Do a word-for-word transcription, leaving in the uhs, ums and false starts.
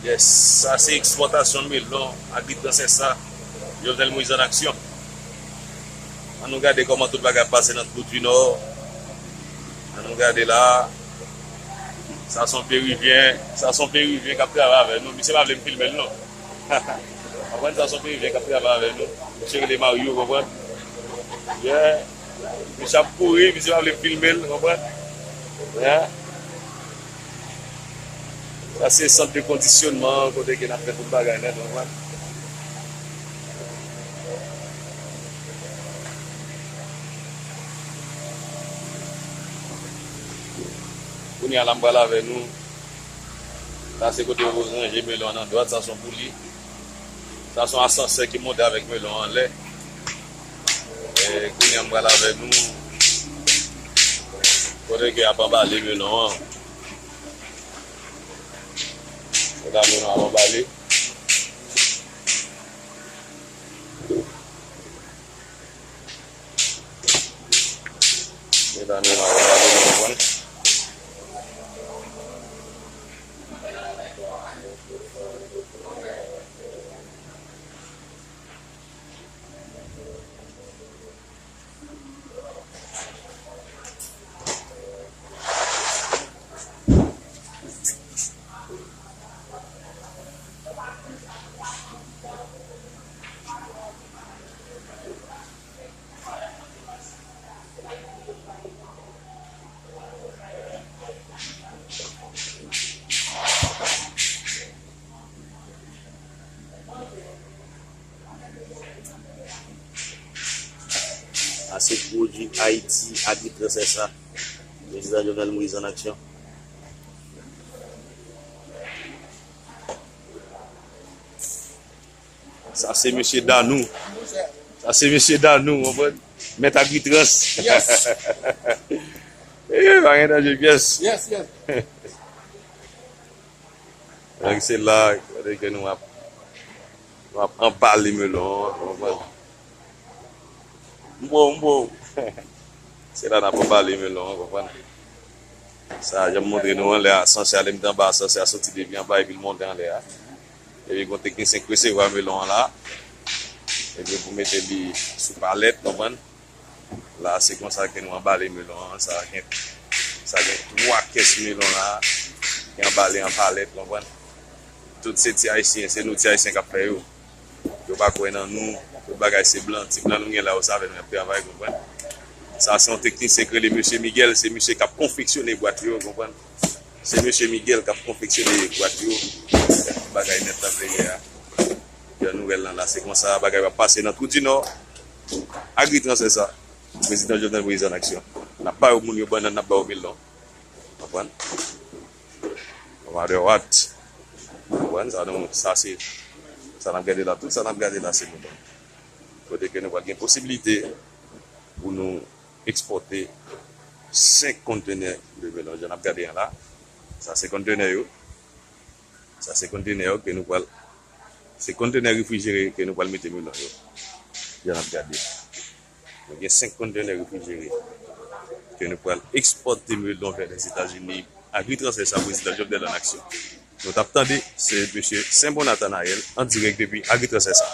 Yes, sa se ekspòtasyon melon Agritrans S A, Jovenel Moïse an aksyon. Ann nou gade kòman tout bagay ap pase nan Trou du Nord. Ann nou gade la. Sa se yon Perivyen, sa se yon Perivyen k ap travay avè nou. Misye pa vle m filme l non. Konprann, sa se yon Perivyen k ap travay avè nou. Misye rele Mario, konprann. Yeah. Misye ap kouri, misye pa vle m filme l, konprann. Yeah. Sa se sant de kondisyonman kote ke n ap fè tout bagay nèt, konprann. Kounye a la m pral avè nou. Sa se kote yo ranje melon an nan dwat, sa se yon pouli. Sa se yon asansè ki monte avèk melon an anlè. E kounye a m pral avè nou kote ke y ap anbale melon an. Kote melon ap anbale. Medam yo nan wè, nou konprann. Sa se pwodui Ayiti, Agritrans S A. Prezidan Jovenel Moïse an aksyon. Sa se mesye Danou. Sa se mesye Danou, w konprann? Mèt Agritrans. Yes. Eh, pa gen danje pyès. Yes, yes. Donk se la, kote ke nou ap, nou ap anbale melon an, w konprann? M bo, m bo. Se la n ap anbale melon an, w konprann? Sa, jan m montre nou anlè a, asansè a, lè m te anba asansè a, soti depi anba epi l monte anlè a. Epi gon teknisyen k resevwa melon an la. Epi pou mete li sou palèt, konprann? La, se konsa ke nou anbale melon an. Sa gen, sa gen twa kès melon la ki anbale an palèt, konprann? Tout se ti Ayisyen, se nou ti Ayisyen k ap fè yo. Yo pa kwè nan nou, tout bagay se blan. Ti blan nou gen la, yo save nou y ap travay, konprann? Sa se yon teknisyen k rele mesye Miguel, se misye k ap konfeksyone bwat yo, konprann? Se mesye Miguel k ap konfeksyone bwat yo. Bagay nèt nan peyi a. Jan nou wè l lan la, se konsa bagay yo ap pase nan Trou du Nord. Agritrans S A. Prezidan Jovenel Moïse an aksyon. N ap ba yo moun yo bannann, n ap ba yo melon. Konprann? No matter what. Konprann? Sa nou, sa se, sa n ap gade la, tout sa n ap gade la, se melon. Kote ke nou pral gen posiblite pou nou ekspòte senk kontenè de melon. Jan n ap gade an la, sa se kontenè yo. Sa se kontenè yo ke nou pral, se kontenè refrijere ke nou pral mete melon yo. Jan n ap gade. Nou gen senk kontenè refrijere ke nou pral ekspòte melon vè Lèzetazini. Agritrans S A, prezidan Jovenel an aksyon. Nou t ap tande, se mesye Senbon Nathanaël, an dirèk depi Agritrans S A.